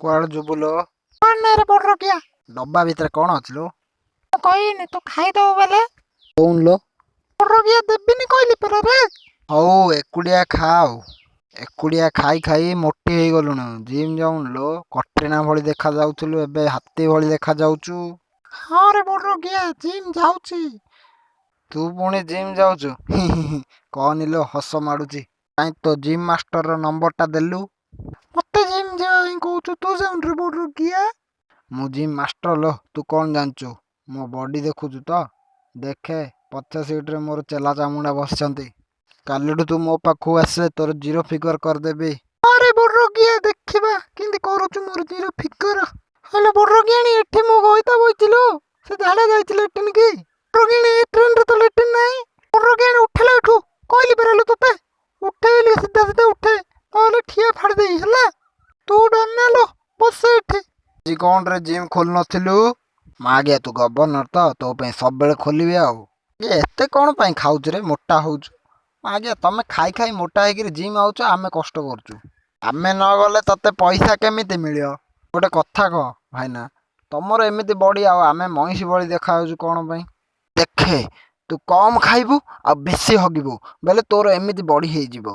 କୁଆଡ଼େ ଯିବୁ ଲୋ? କଣ ନାରେ ବଡ଼ରୋଗିଆ। ଡବା ଭିତରେ କଣ ଅଛି ଲୋ? ମୁଁ କହିନି, ତୁ ଖାଇଦବୁ ବେଲେ। କହୁନୁ ଲୋ। ବଡ଼ରୋଗିଆ, ଦେବିନି କହିଲି ପରା ରେ। ହଉ, ଏକୁଟିଆ ଖା। ଆଉ ଏକୁଟିଆ ଖାଇ ଖାଇ ମୋଟି ହେଇଗଲୁଣୁ। ଜିମ୍ ଯାଉନୁ ଲୋ? କଟ୍ରିନା ଭଳି ଦେଖା ଯାଉଥିଲୁ, ଏବେ ହାତୀ ଭଳି ଦେଖା ଯାଉଛୁ। ହଁ ରେ ବଡ଼ରୋଗିଆ, ଜିମ୍ ଯାଉଛି। ତୁ ପୁଣି ଜିମ୍ ଯାଉଛୁ? କହନି ଲୋ, ହସ ମାଡୁଛି। କାଇଁ, ତୋ ଜିମ୍ ମାଷ୍ଟରର ନମ୍ବରଟା ଦେଲୁ। ମତେ ଜିମ୍ ଯିବା ପାଇଁ କହୁଛୁ? ତୁ ଯାଉନୁ ରେ ବଡ଼ରୋଗିଆ। ମୁଁ ଜିମ୍ ମାଷ୍ଟର ଲୋ, ତୁ କଣ ଜାଣିଛୁ? ମୋ ବଡି ଦେଖୁଛୁ ତ? ଦେଖେ, ପଛ ସିଟ୍ରେ ମୋର ଚେଲା ଚାମୁଣ୍ଡା ବସିଛନ୍ତି। କାଲିଠୁ ତୁ ମୋ ପାଖକୁ ଆସେ, ତୋର ଜିରୋ ଫିଗର କରିଦେବି। ହଁ ରେ ବଡ଼ରୋଗିଆ, ଦେଖିବା କେମିତି କରୁଛୁ ମୋର ଜିରୋ ଫିଗର। ହେଲେ ବଡ଼ରୋଗିଆଣୀ, ଏଠି ମୋ ଘଇତା ବଇଛି ଲୋ। ସେ ଝାଡ଼ା ଯାଇଛି ଲାଟିନ୍ କି। ବଡ଼ରୋଗିଆଣୀ, ଏ ଟ୍ରେନରେ ତ ଲାଟିନ୍ ନାହିଁ। ବଡ଼ରୋଗିଆଣୀ, ଉଠିଲ ଏଠୁ କହିଲି ପରା ଲୋ ତୋତେ। ଉଠେ ବୋଲି, ସିଧା ସିଧା ଉଠେ, ନହେଲେ ଠିଆ ଫାଡ଼ି ଦେଇ ହେଲା। ତୁ ଡରନା ଲୋ, ବସେ ଏଠି। ଆଜି କ'ଣରେ ଜିମ୍ ଖୋଲି ନଥିଲୁ? ମାଗିଆ, ତୁ ଗଭର୍ଣ୍ଣର ତ, ତୋ ପାଇଁ ସବୁବେଳେ ଖୋଲିବି। ଆଉ ଇଏ ଏତେ କ'ଣ ପାଇଁ ଖାଉଛୁ ରେ, ମୋଟା ହଉଛୁ? ଆଜ୍ଞା, ତମେ ଖାଇ ଖାଇ ମୋଟା ହେଇକିରି ଜିମ୍ ଆଉଛ, ଆମେ କଷ୍ଟ କରୁଛୁ। ଆମେ ନ ଗଲେ ତତେ ପଇସା କେମିତି ମିଳିବ? ଗୋଟେ କଥା କହ ଭାଇନା, ତମର ଏମିତି ବଡି ଆଉ ଆମେ ମଇଁଷି ଭଳି ଦେଖାଯାଉଛୁ କ'ଣ ପାଇଁ? ଦେଖେ, ତୁ କମ୍ ଖାଇବୁ ଆଉ ବେଶୀ ହଗିବୁ ବେଲେ ତୋର ଏମିତି ବଡି ହେଇଯିବ।